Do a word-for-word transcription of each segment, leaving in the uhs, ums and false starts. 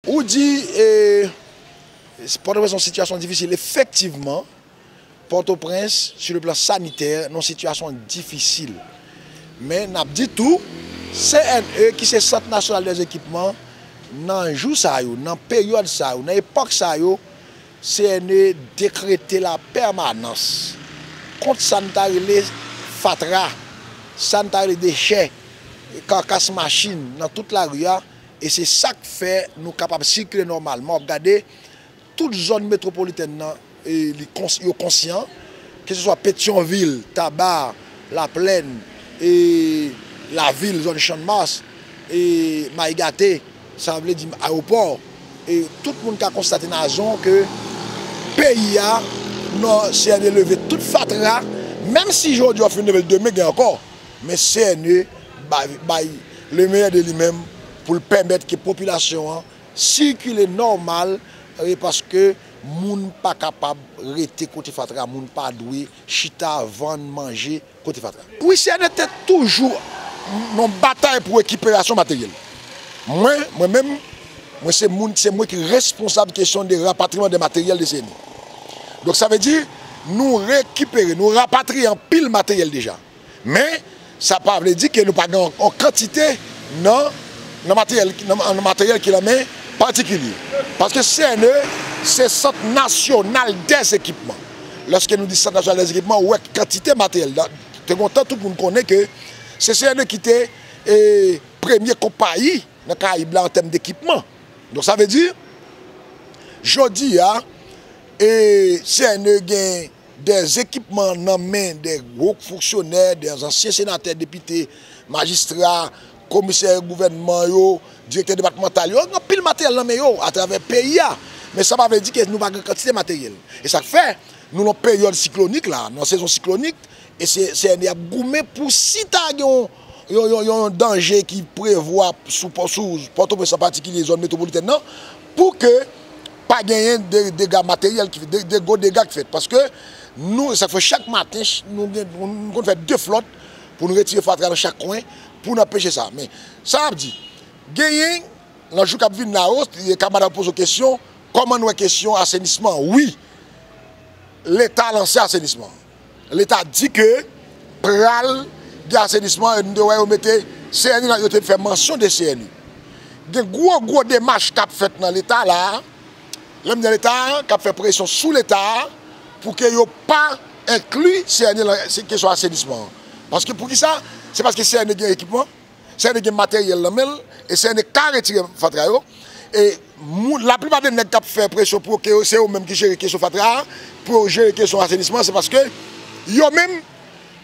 Ou di, e, Pòtoprens yon sitiyasyon difisil. Efektivman, Pòtoprens, sou le plan sanitè, nan yon sitiyasyon difisil. Men, n ap di tou, C N E, ki se Sant Nasyonal dè Ekipman, nan jou sa yo, nan peryòd sa yo, nan epòk sa yo, C N E dekrete lapèmanans kont sa n ta rele fatra, sa n ta rele dechè, kakas machin nan tout lari a, e se sa k fè nou kapab sikile nòmalman. W ap gade tout zòn metwopolitèn nan, e, li kons-, yo konsyan, keseswa Petyonvil, Taba, Laplèn, e, Lavil, zòn Channmas, e, Mayi Gate, sa vle di ayewopò. E tout moun ka konstate nan zòn ke peyi a, non, C N E leve tout fatra, menm si jodi a w fin leve l, demen gen ankò, men C N E bay, bay le meyè de li menm pou l pèmèt ke popilasyon an sikile nòmal, e paske moun pa kapab rete kote fatra, moun pa dwe chita, vann, manje kote fatra. Wi, C N E te toujou nan batay pou rekiperasyon materyèl. Mwen, mwen menm, mwen se moun, se mwen ki responsab kesyon de rapatriman de materyèl de C N E. Donk, sa vle di, nou rekipere, nou rapatriye anpil materyèl deja. Men, sa pa vle di ke nou pa gen yon, yon kantite nan, nan materyèl, nan, nan materyèl ki nan men patikilye. Paske C N E, se Sant Nasyonal dè Ekipman. Lòske nou di Sant Nasyonal dè Ekipman, ou wè kantite materyèl. Te gontan, tout moun konnen ke se C N E ki te, e, premye konpayi nan Karayib la an tèm dekipman. Donk, sa vle di, jodi a, e, C N E gen dè ekipman nan men dè gwo fonksyonè, dè ansyen senatè, depite, majistra, komisè gouvènman yo, direktè depatmantal yo, gen anpil materyèl nan men yo atravè peyi a. Men sa pa vle di ke nou pa gen kantite materyèl. E sa k fè, nou nan peryòd siklonik la, nan sezon siklonik, e se, C N E ap goumen pou si ta gen yon, yon, yon, yon danje ki prevwa sou, sou Pòtoprens an patikilye, zòn metwopolitèn nan, pou ke pa genyen de, dega materyèl, ki, de, de gwo dega ki fèt. Paske nou, sa fè chak maten, ch-, nou gen, nou konn fè de flòt pou nou retire fatra nan chak kwen, pou n anpeche sa. Men, sa ap di, genyen, nan jou k ap vin la yo, e kamarad la poze w kesyon, kòman n wè kesyon asenisman? Wi, Leta lanse asenisman. Leta di ke pral gen asenisman, e nou te wè yo mete C N E la, yo te fè mansyon de C N E. Gen gwo, gwo demach k ap fèt nan Leta la, lè m di nan Leta, k ap fè presyon sou Leta pou ke yo pa enkli C N E nan kesyon asenisman an. Paske poukisa? Se paske C N E gen ekipman, C N E gen materyèl nan men l, e C N E ka retire fatra yo. E moun, laplipa de nèg k ap fè presyon pou yo, ke se yo menm ki jere kesyon fatra a, pou yo jere kesyon asenisman, se paske yo menm,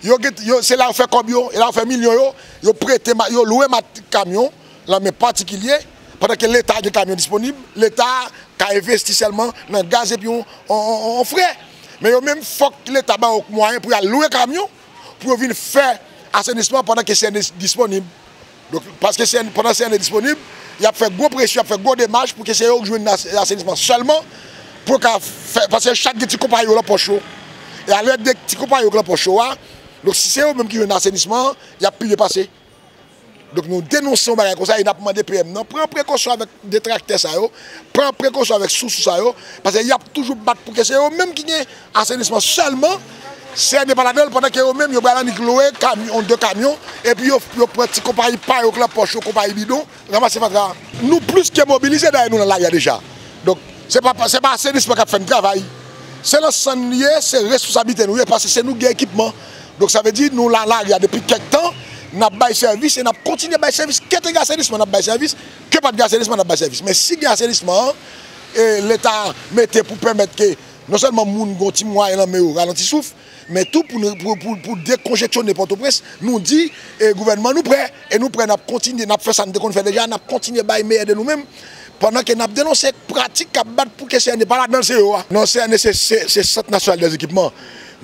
yo gen, yo, se la yo fè kòb yo, e la yo fè milyon yo, yo prete, ma-, yo lwe mat-, kamyon nan men patikilye, pandan ke Leta gen kamyon disponib, Leta ka envesti sèlman nan gaz epi yon, yon, yon, yon frè. Men yo menm, fòk Leta ba yo mwayen pou y al lwe kamyon, pou yo vin fè asenisman pandan ke C N E disponib. Donk, paske C N, pandan C N E disponib, y ap fè gwo presyon, y ap fè gwo demach pou ke se yo k jwenn as-, asenisman sèlman, pou yo ka fè, paske chak gen ti konpayi yo nan pòch yo. E alè de ti konpayi yo k nan pòch yo a, donk si se yo menm ki jwenn asenisman an, y ap pi byen pase. Donk, nou denonse yon bagay konsa e n ap mande P M nan pran prekosyon avèk detraktè sa yo, pran prekosyon avèk sousou sa yo, paske y ap toujou bat pou ke se yo menm ki gen asenisman sèlman, C N E pa ladan l, pandan ke yo menm yo pral annik lwe kamyon, de kamyon, epi yo, yo pran ti konpayi pa yo k nan pòch yo, konpayi bidon, ranmase fatra a. Nou plis ke mobilize, dayè nou nan lari a deja. Donk, se pa, se pa asenisman k ap fè n travay. Se nan san n li ye, se responsablite nou ye, paske se nou gen ekipman. Donk, sa vle di, nou la lari a depi kèk tan, n ap bay sèvis e n ap kontinye bay sèvis. Ke te gen asenisman, n ap bay sèvis. Ke pa t gen asenisman, n ap bay sèvis. Men si gen asenisman an, e Leta mete pou pèmèt ke non sèlman moun gen yon ti mwayen nan men yo ralanti souf, men tou pou, nou, pou, pou, pou dekonjeksyone Pòtoprens, nou di, e, gouvènman nou prè, e nou prè, n ap kontinye, n ap fè sa n te konn fè deja, n ap kontinye bay meyè de nou menm, pandan ke n ap denonse pratik k ap bat pou ke C N E pa ladan l, se yo a. Non, C N E se, se, se Sant Nasyonal dè Ekipman.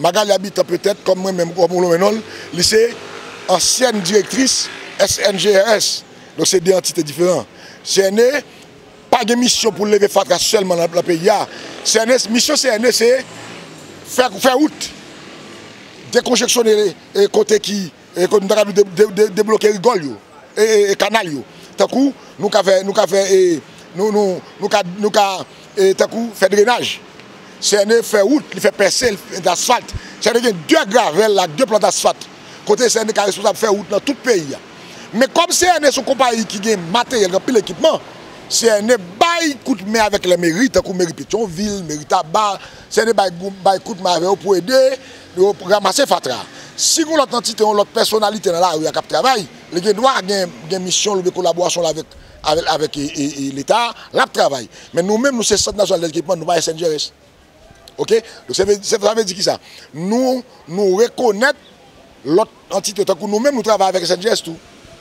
Magalie Habitant, petèt, kòm mwen menm, kòm ou lonmen non l, li se ansyèn direktris S N G R S. Donk, se de antite diferan. C N E pa gen misyon pou leve fatra sèlman nan, nan peyi a. C N E, misyon C N E se fè, fè wout, dekonjeksyone, e, kote ki, e, kote nou ta ka de, de, de, debloke rigòl yo, e, e, e kanal yo. Tankou nou ka fè, nou ka fè, e, Nou, nou, nou ka, nou ka, e, tankou fè drenaj. C N E fè wout, li fè pèse, li fè asfalt. C N E gen de gravèl ak de plant asfalt. Kote C N E ka responsab fè wout nan tout peyi a. Men kòm C N E se yon konpayi ki gen materyèl, gen anpil ekipman, C N E bay kout men avèk lè meri, tankou meri Petyonvil, meri Taba, C N E bay, bay kout men avè yo pou ede yo ranmase fatra. Si gen lòt antite, yon lòt pèsonalite nan lari a k ap travay, li gen dwa gen, gen misyon l oubyen kolaborasyon l avèk, avèk, avèk, e, e, e, Leta, l ap travay. Men nou menm, nou se Sant Nasyonal Dèt Ekipman, nou pa S N G R S. Oke? Donk, sa vle, sa, sa vle di ki sa? Nou, nou rekonèt lòt antite, tankou nou menm, nou travay avèk S N G R S tou.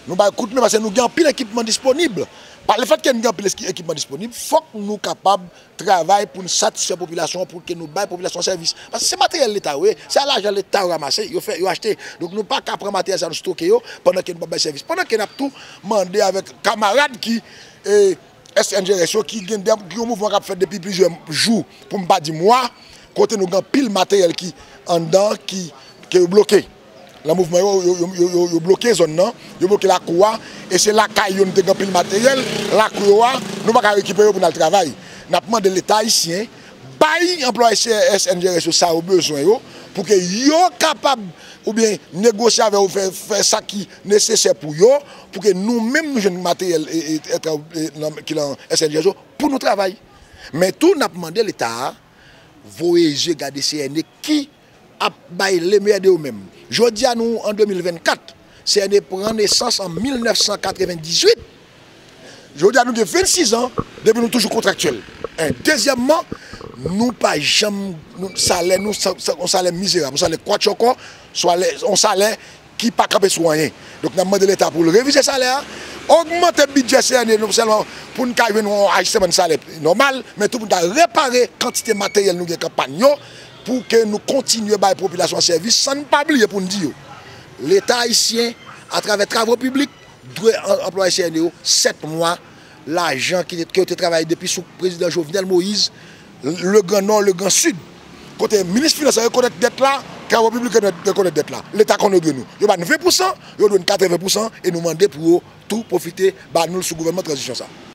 Nou bay kout men paske nou gen anpil ekipman disponib. Pa lefètke nou gen anpil eski-, ekipman disponib, fòk nou kapab travay pou n satisfè popilasyon an, pou ke nou bay popilasyon an sèvis. Paske se materyèl Leta yo ye, se lajan Leta yo ranmase, yo fè, yo achte. Donk, nou pa ka pran materyèl sa, nou stoke yo, pandan ke nou p ap bay sèvis. Pandan ke n ap tou mande avèk kamarad ki, e, S N G R S yo, ki gen de, ki yon mouvman k ap fèt depi plizyè jou, pou m pa di mwa, kote nou gen anpil materyèl ki anndan, ki, ke yo bloke. Nan mouvman yo, yo, yo, yo, yo, yo bloke zòn nan, yo bloke lakou a, e se lakay yo nou te gen anpil materyèl, lakou yo a, nou pa ka rekipere yo pou n al travay. N ap mande Leta ayisyen bay anplwaye S N G R S yo sa yo bezwen yo, pou ke yo kapab oubyen negosye avè yo, fè, fè sa ki nesesè pou yo, pou ke nou menm nou jwenn materyèl, e, e, e, e, nan, ki nan S N G R S yo, pou nou travay. Men tou, n ap mande Leta a voye je gade C N E ki ap bay le meyè de yo menm. Jodi a nou an de mil vennkat, C N E pran nesans an mil nèf san katrevendizuit. Jodi a nou gen vennsis an depi nou toujou kontraktyèl. En, dezyèmman, nou pa janm, nou, salè nou, sa, sa, yon salè mizerab, yon salè kwatchòkò, salè, yon salè ki pa kanpe sou anyen. Donk, n ap mande Leta pou l revize salè a, ogmante bidjè C N E nou sèlman pou n ka jwenn yon ajisteman de salè nòmal, men tou pou n ta repare kantite materyèl nou gen k ap pann yo, pou ke nou kontinye bay popilasyon an sèvis san n pa bliye pou n di yo. Leta ayisyen, atravè travo piblik, dwe an-, anplwaye C N E yo sèt mwa lajan ki te, ke yo te travay depi sou prezidan Jovenel Moïse, le Grand Nord, le Grand Sud. Kote minis finans la rekonèt dèt la, travo piblik rekonèt, rekonèt dèt la. Leta konnen yo dwe nou. Yo ba n ven pousan, yo dwe n katreven pousan, e nou mande pou yo tou pwofite ba nou l sou gouvènman tranzisyon sa.